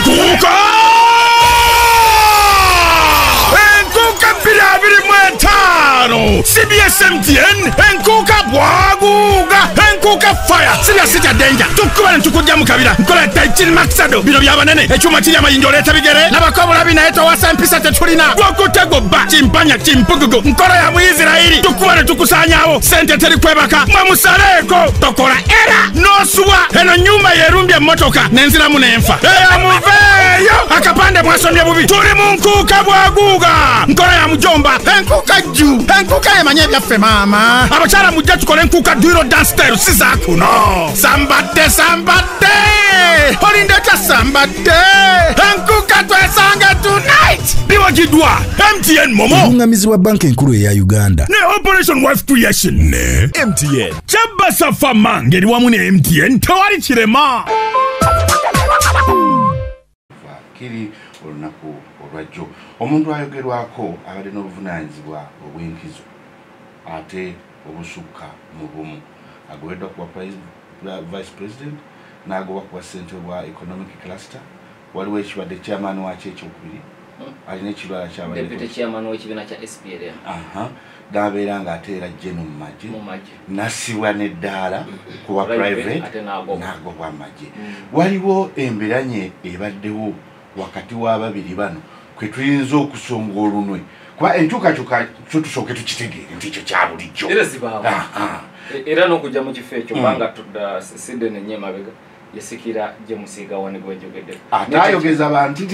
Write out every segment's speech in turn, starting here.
Enkuuka! Enkuuka 2025! CBS MTN, enkuuka bwaguuga! Enkuuka fire! Siriya sitya danger! Tukuba ne tukujja mu kabira! Nkola Taichini Maxado! Bino by'abanene! Ekyuma kiri amayinja oleeta bigere! Labako bulabi naye towasa empisa tetulina! Gwokutte gobba! Kimpanya kimpugugu! Nkola ya Muyisirayiri! Tukuba ne tukusaanyaawo! Ssente teri kwebaka! Mwe musaleeko! Tokola era n'osuwa! Eno nnyumba yeerumbye emmotoka n'enziramu n'enfa! Eya muveeyo! Akapande mwasomye bubi! Tuli mu nkuuka bwaguuga! Nkola ya mujomba! Enkuuka jju! Enkuuka yemanye ebyaffe maama! Abakyala mujja tukole enkuuka duiro dance style si za kuno! Sambadde sambadde! Olindeta sambadde! Enkuuka twesanga tonight! Biwagiddwa MTN Momo! Obungamizibwa banka enkulu eya Uganda ne Operation Wife Creation ne MTN. Kyabasa Fama ngeri wamu ne MTN tewali kirema. Kiri olunaku olwajjo omuntu ayogerwako abadde n'obuvunaanyizibwa obw'enkizo ate obusukka mu bumu. Agobeddwa kuba vice president n'agobwa kuba ssentebe bwa economic cluster. Waliwo ekibadde chairman wakyo ekyokubiri alina ekirwala kyabadde deputy chairman w'ekibiina kya SPLM. N'abeera ng'ate era general mu magye n'assibwa n'eddaala kuba private n'agobwa amagye. Waliwo emberanye ebaddewo wakati w'ababiri bano kwe tuyinza okusonga olunwe kuba enkyukakyuka kyo tusooke tukitegeere nti ekyo kya bulijjo era zibaawo. Era n'okujja mu kifo ekyo kubanga Sidney nnyo emabega yasikira James Gawani gwenjogedde ate ayogeza bantu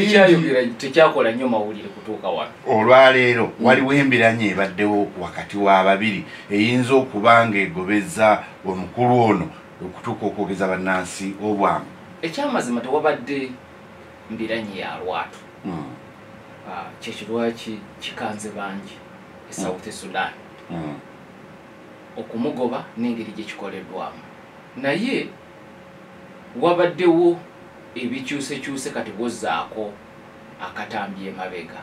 tekyakola nnyo mawulire kutuuka wano. Olwaleero waliwo embiranye ebaddewo wakati w'ababiri eyinza okuba ng'egobeza omukulu ono okutuuka okwogeza bannansi obwangu. Ekyamazima tewabadde mbiranye ya lwatu. Kyekirwaki kikanze bangi e South Sudan okumugoba n'engeri gye kikoleddwamu, naye wabaddewo ebikyusekyuse kati bw'ozzaako akatambi emabega.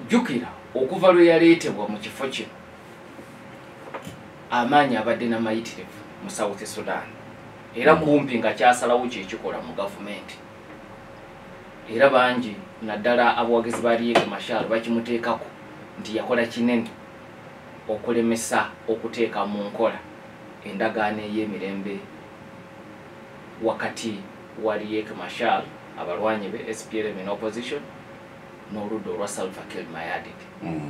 Jjukira okuva lwe yaleetebwa mu kifo kino amaanyi abadde n'amayitirivu mu South Sudan era kumpi nga kyasalawo kyekikola mu gavumenti. Era bangi naddala abawagizi ba Riek Machar bakimuteekako nti yakola kinene okulemesa okuteeka mu nkola endagaano ey'emirembe wakati wa Riek Machar, abalwanyi be SPLM in opposition n'oludda olwa Salva Kiir Mayardit.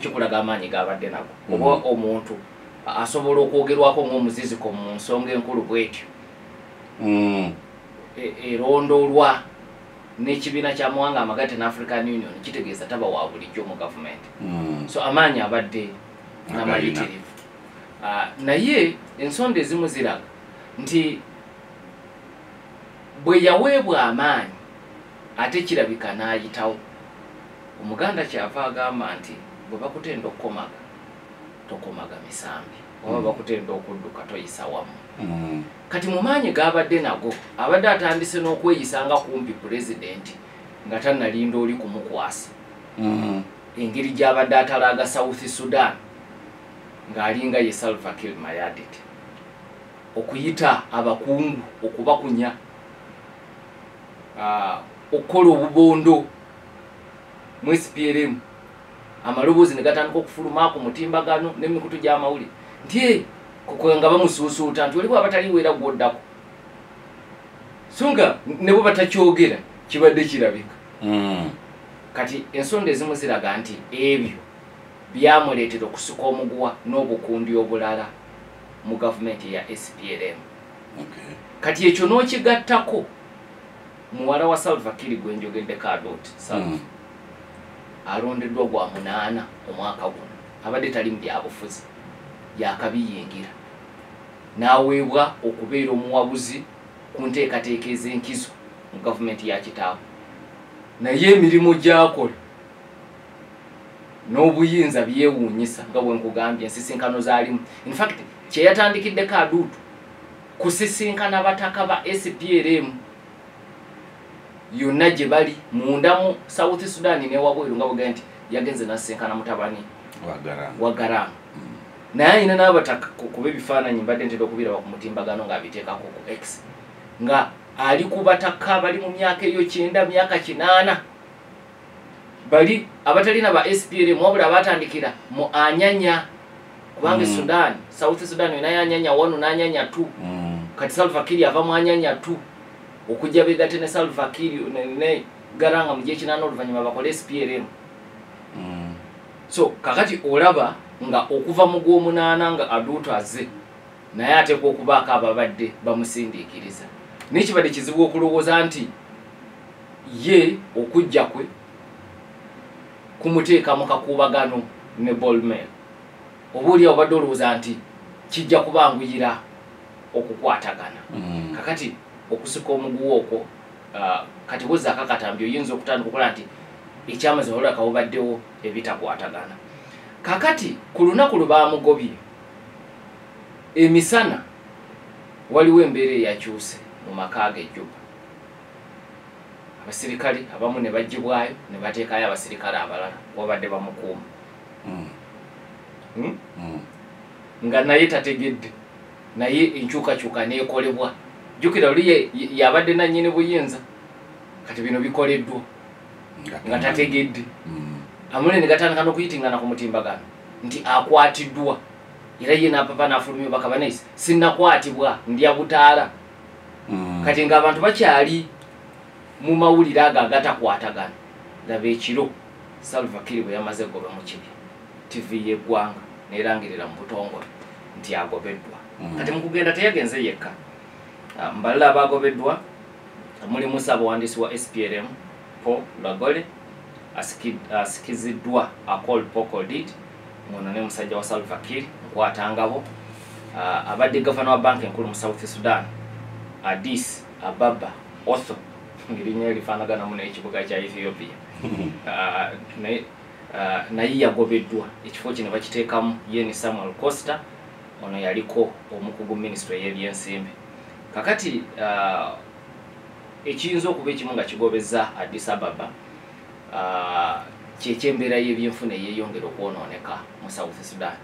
Kikulaga amaanyi g'abadde nago. Oba omuntu asobola okwogerwako ng'omuziziko mu nsonga enkulu bw'etyo erondoolwa n'ekibiina kya mawanga amagatte ne African Union kitegeeza taba wa bulijjo mu gavumenti. So amaanyi abadde n'amayitirivu. Naye ensonda ezimu ziraga nti bwe yaweebwa amaanyi ate kirabika n'ayitawo. Omuganda kyava agamba nti bwe bakutenda okukomaga tokomaga misambi, oba bakutenda okudduka toyisa wamu. Kati mu maanyi g'abadde nago abadde atandise n'okweyisa nga kumpi pulezidenti nga tannalinda oli kumukwasa. Engeri gy'abadde atalaaga South Sudan ng'alinga ye Salva Kiir Mayardit, okuyita abakungu okubakunya, okukola obubondo mu SPLM, amaloboozi ne gatandika okufuluma ku mutimbagano n'emikutu gy'amawulire nti nga bamusuusuuta nti oliwo abataliwo era gwoddako, so nga ne bwe batakyogera kibadde kirabika. Kati ensonda ezimu ziraga nti ebyo byamuleetera okusika omuguwa n'obukundi obulala mu gavumenti ya SPLM. Kati ekyo n'okigattako muwala wa Salva Kiir gwenjogeddeko Adot Salva alondeddwa gwa 8 omwaka guno, abadde tali mu byabufuzi yakabiyingira n'aweebwa okubeera omuwabuzi ku nteekateeka ez'enkizo mu gavumenti ya kitaawe, naye emirimu gy'akola n'obuyinza byewuunyisa nga bwe nkugambye ensisinkano z'alimu. In fact kye yatandikiddeko Adutu kusisinkana bataka ba SPLM yonna gye bali munda mu South Sudan ne wabweru, nga bwegambye nti yagenze n'asisinkana mutabani wa Garang. Naye alina n'abataka kuba ebifaananyi mbadde ntera okubiraba ku mutimbagano ng'abiteekako ku X nga Ali ku bataka bali mu myaka eyo 90, myaka 80. Bali abatalina ba SPLM wabula batandikira mu Anyanya kubanga Sudan, South Sudan ina Anyanya 1 na Anyanya 2. Kati Salva Kiir ava mu Anyanya 2 okujja begate ne Salva Kiir ne Garanga mu jechi nano oluvannyuma bakole SPLM. So kakati olaba nga okuva mu gw'omunaana nga Adutu azze naye ateekwa okubaako ababadde bamusindiikiriza. Naye kibadde kizibu okulowooza nti ye okujja kwe kumuteeka mu kakuubagano ne Bolmel. Oba oli obadde olowooza nti kijja kubanguyira okukwatagana. Kakati okusika omuguwa okwo kati bw'ozza akakatambi oyinza okutandika okukola nti ekyamazima olulabika wabaddewo ebitakwatagana. Kakati ku lunaku lwe baamugobye emisana waliwo embeera eyakyuse mu maka ge Juba. Abasirikale abamu ne baggyibwayo ne bateekayo abasirikale abalala wabadde bamukuuma. Nga naye tategedde, naye enkyukakyuka n'ekolebwa. Jjukira oli yabadde nannyini buyinza, kati bino bikoleddwa nga tategedde. Amulire ne gatandika n'okuyitingana ku mutimbagano nti akwatiddwa, era ye n'apapa n'afulumya obubaka banaisi sinnakwatibwa ndya butaala. Kati ng'abantu bakyali mu mawulire ago agatakwatagana. Laba ekiro Salva Kiir bwe yamaze goba mu kibya, TV y'eggwanga n'erangirira mu butongole nti agobeddwa. Kati mu kugenda teyagenze yekka. Mbalala abagobeddwa mulimu ssabawandiisi wa SPLM Paul Lagole asikiziddwa Akol Pokodit, ngono ne musajja wa Salva Kiir nkwatangabo. Abadde gavana wa banka enkulu mu South Sudan Addis Ababa Otho, ng'erinnya lifaanaganamu n'ekibuga kya Ethiopia. Naye yagobeddwa ekifo kino bakiteekamu ye ni Samuel Costa, ono yaliko omukugu minisitule y'ebyensimbi. Kakati ekiyinza okuba ekimu nga kigobezza Addis Ababa kyekyembeera y'ebyenfuna eyeeyongera okwonooneka mu South Sudan,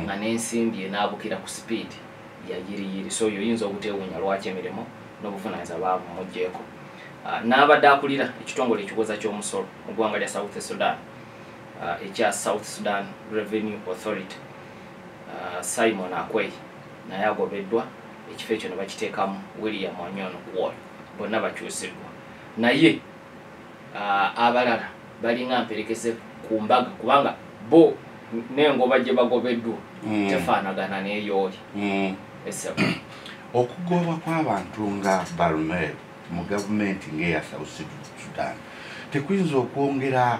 nga n'ensimbi enaabukira ku sipiidi ya yiriyiri. So oyo oyinza obuteewuunya lwaki emirimu n'obuvunaanyizibwa baabumuggyeeko. N'abadde akulira ekitongole ekiwoza ky'omusolo mu ggwanga lya South Sudan ekya South Sudan Revenue Authority Simon Akwei naye agobeddwa, ekifo ekyo ne bakiteekamu William Onyono Kuol. Bonna bakyusiddwa. Naye abalala balinga mperekeze ku mbaga kubanga bo n'engoba gye bagobeddwa tefaanagana n'eyooli. Okugobwa kw'abantu nga Balmel mu gavumenti ng'eya South Sudan tekuyinza okwongera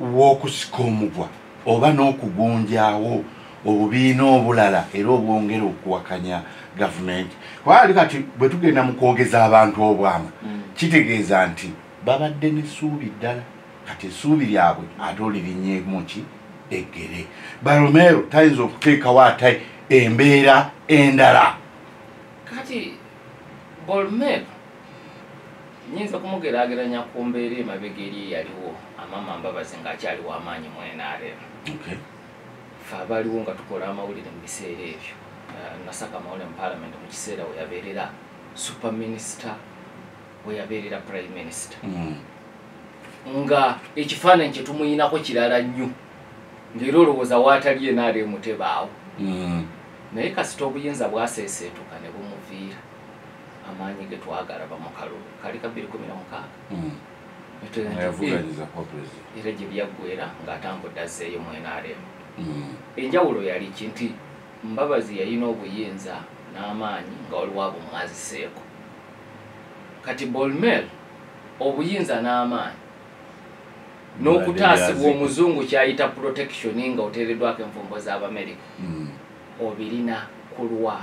w'okusika omugwa oba n'okugunjaawo obubiina obulala era obwongera okuwakanya gavumenti. Kubanga kati bwe tugenda mu kwogeza abantu obwama kitegeeza nti babadde n'essuubi ddala, kati essuubi lyabwe ate olirinnyeemu ki eggere. Balomero tayinza okuteekawo ate embeera endala. Kati Bolmel nyinza kumugeraageranya ku mbeera emabega eri eyaliwo Amama Mbabazi ng'akyali w'amaanyi mu NRM. Ffe abaaliwo nga tukola amawulire mu biseera ebyo, nasaka amawulire mu parliament mu kiseera we yabeerera super minister, we yabeerera prime minister. Nga ekifaananyi kye tumuyinako kirala nnyo, ng'era olowooza waatali NRM tebaawo. Naye kasita obuyinza bwaseeseetuka ne bumuviira, amaanyi ge twagalaba mu kalulu kali ka 2016. Era gye byaggwera ng'atambudde azzeeyo mu NRM. Enjawulo yali ki nti Mbabazi yalina obuyinza n'amaanyi nga waliwo abo mwaziseeko. Kati Bolmel obuyinza n'amaanyi n'okutaasibwa omuzungu kyayita protection nga oteereddwako envumbo z'Abamerika obirina kulwa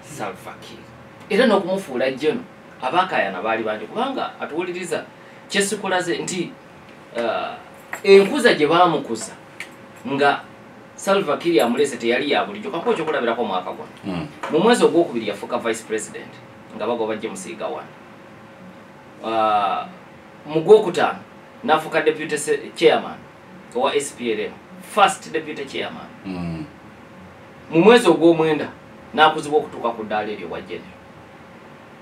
Salva Kiir. Era n'okumufuula jeno abaakayana baali bangi kubanga atuwuliriza kyesikulaze nti enkuza gye baamukuza nga Salva Kiir amulese teyali ya bulijjo. Kankuwe ekyokulabirako omwaka guno. Mu mwezi ogwokubiri yafuuka vice president nga bagoba James Gawana. Mu gwokutaano n'afuuka deputy chairman owa SPLM, first deputy chairman. Mu mwezi ogwomwenda n'akuzibwa okutuuka ku ddaala eryo bwa general.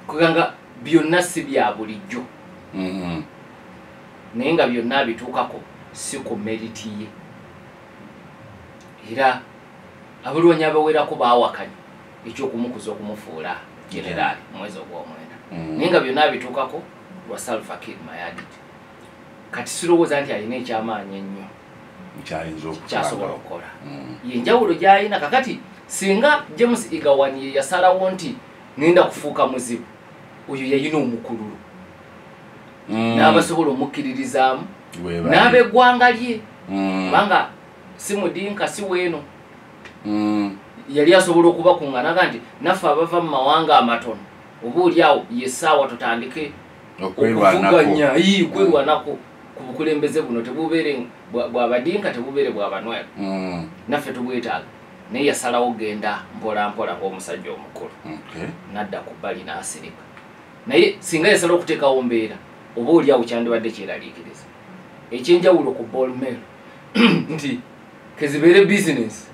Kuganga Byonna si bya bulijjo. Naye nga byonna bituukako si ku merit ye. Era abalwanyi abawerako baawakanya ekyokumukuza okumufuula generaali mu mwezi ogw'omwenda. Naye nga byonna bituukako lwa Salva Kiir Mayardit. Kati sirowooza nti alina ekyamaanyi ennyo kyasobola okukola. Yenjawulo gy'alina kakati singa James Igawani ye yasalawo nti ngenda kufuuka muzibu, oyo yalina omukululu n'abasobola omukkiririzaamu n'ab'eggwanga lye, kubanga si mudinka si weeno. Yali asobola okubakuŋŋaana nti naffe abava mu mawanga amatono oba oli awo ye ssaawa tutandike okuvuganya kwerwanako ku bukulembeze buno, tebubeere bw'abadinka, tebubeere bw'abanwera, naffe tubwetaaga. Naye yasalawo genda mpola mpola ng'omusajja omukulu n'adda ku bbali n'asirika. Naye singa yasalawo okuteekawo mbeera oba oli awo kyandibadde kyeraliikiriza. Ekyenjawulo ku Bolmel nti kezibeere bizinesi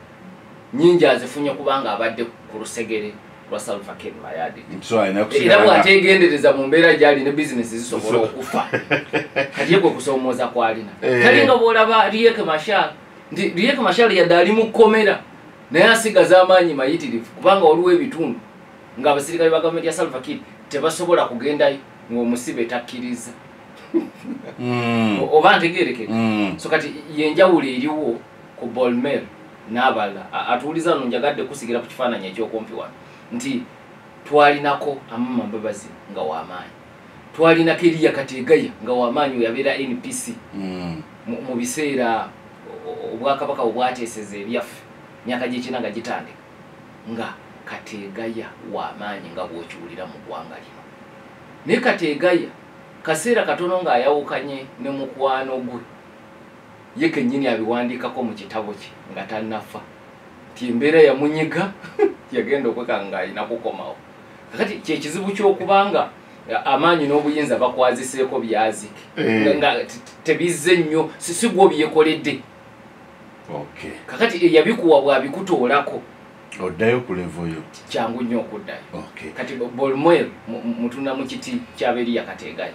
nyingi azifunye kubanga abadde ku lusegere lwa Salva Kiir Mayardit. Era bw'ateegendereza mu mbeera gy'ali ne bizinesi zisobola okufa. Kati ye kwe kusoomooza kw'alina. Talinga bw'olaba Riek Machar, nti Riek Machar yadde ali mu kkomera naye asigaza amaanyi mayitirivu, kubanga waliwo ebitundu ng'abasirikale ba gavumenti ya Salva Kiir tebasobola kugendayo ng'omusibe takkiriza. Oba ntegeerekeka. So kati yenjawulo eriwo ku Bolmel n'abalala. Atuwuliza nno njagadde kusigira ku kifaananyi ekyokumpi wano nti twalinako Amama Mbabazi nga w'amaanyi, twalinako Eriya Kategaya nga w'amaanyi we yabeera NPC mu biseera obwakabaka obwateeseza ebyaffe myaka gy'ekyenda nga gitandika, nga Kategaya w'amaanyi nga bw'okiwulira mu ggwanga lino. Naye Kategaya kaseera katono ng'ayawukanye ne mukwano gwe ye kennyini abiwandiikako mu kitabo kye nga tannafa nti embeera yamunyiga yagenda okweka ng'alina kukomawo. Kakati kyekizibu ky'okubanga amaanyi n'obuyinza bakwaziseeko byazike nga tebizze nnyo, si gwo byekoledde. Kakati eyabikuwa bw'abikutoolako oddayo ku level yo, kyangu nnyo okuddayo. Kati Bolmel mutunda mu kiti ky'Aberiya Kategaya.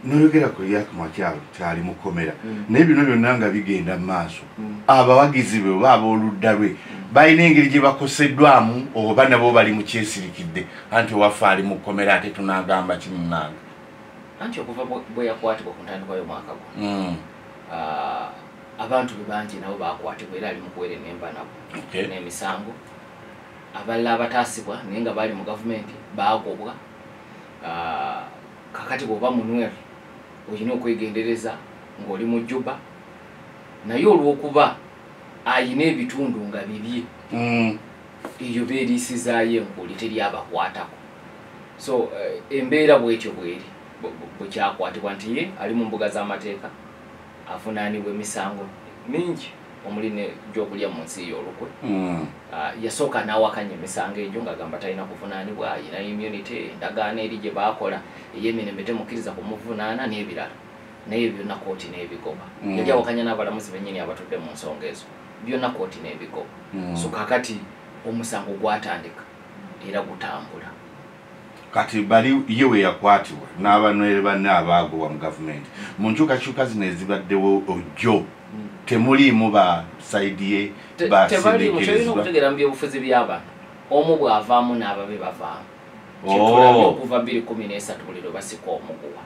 Noyogera ku Riek Machar kyali mukomera, naye bino byonna nga bigenda mu maaso, abawagizi be oba abooludda lwe balina engeri gye bakoseddwamu oba nabo bali mu kyesirikidde anti owaffe ali mu kkomera ate tunaagamba ki munnange? Anti okuva bwe yakwatibwa ku ntandikwa y'omwaka guno, abantu be bangi nabo bakwatibwa era ali mu kuwerennemba nabo n'emisango. Abalala abataasibwa naye nga baali mu gavumenti baagobwa. Kakati bw'oba munwere olina okwegendereza ng'oli mu Juba, naye olw'okuba ayina ebitundu nga bibye eyo beeriisizaayo enkuuli teri abakwatako. So embeera bwetyo bweri bwekyakwatibwa nti ye ali mu mbuga z'amateeka avunaanibwa emisango mingi omuli ne gy'okulya mu nsi y'olukwe. Yasooka n'awakanya emisango egyo ng'agamba talina kuvunaanibwa, ayina immunity, endagaano eri gye baakola ey'emirembe temukkiriza kumuvunaana n'ebirala, naye byonna kooti n'ebigoba. Yali awakanya n'abalamuzi bennyini abatudde mu nsonga ezo, byonna kooti n'ebigoba. So kakati omusango gwatandika era gutambula. Kati bali ye we yakwatibwa n'abanywere banne abaagobwa mu gavumenti mu nkyukakyuka zino ezibaddewo ojjo temuliimu ba sayidi ye tebaliimu. Kyolina okutegeera mu byobufuzi by'abantu, omu bw'avaamu n'ababe bavaamu. Kyetulabye okuva 2013 buli lwe basika omuguwa,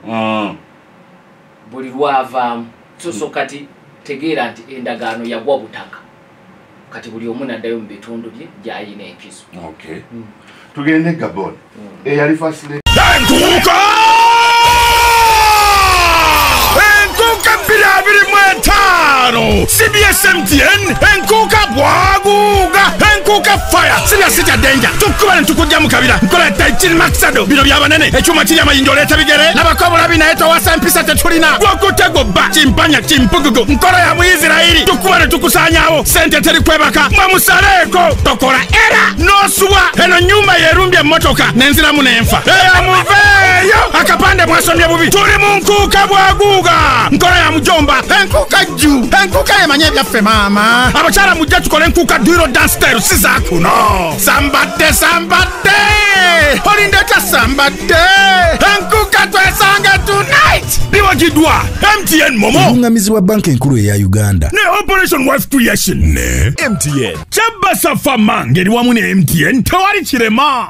buli lwavaamu. So kati tegeera nti endagaano yagwa butaka, kati buli omu n'addayo mu bitundu bye gy'ayina enkizo. Tugende Gabon eyali first lady. Enkuuka! Enkuuka 2025 CBS MTN enkuuka bwaguuga enkuuka fire siriya sitya danger tukkuba ne tukujja mu kabira nkola taichini maxado bino by'abanene ekyuma kiri amayinja oleeta bigere nabako obulabi naye towasa empisa tetulina gwokutego bba kimpanya kimpugugu nkola ya Muisirayiri tukkuba ne tukusaanyaawo sente teri kwebaka mwe musaleeko tokola era n'osuwa eno nnyumba yeerumbye emmotoka n'enziramu n'enfa eya muveeyo akapande mwasomye bubi tuli mu nkuuka bwaguuga nkola ya mujomba enkuuka jju enkuuka yemanye ebyaffe maama abakyala mujja tukole enkuuka duiro dance style season Za kuno. Sambadde, sambadde. Olindeta sambadde. Enkuuka twesange tonight. Biwagiddwa MTN Momo. Olungamizibwa Banka Enkulu eya Uganda. Ne Operation Wealth Creation. Ne MTN. Kyabasa Fama ngeri wamu ne MTN tewali kirema.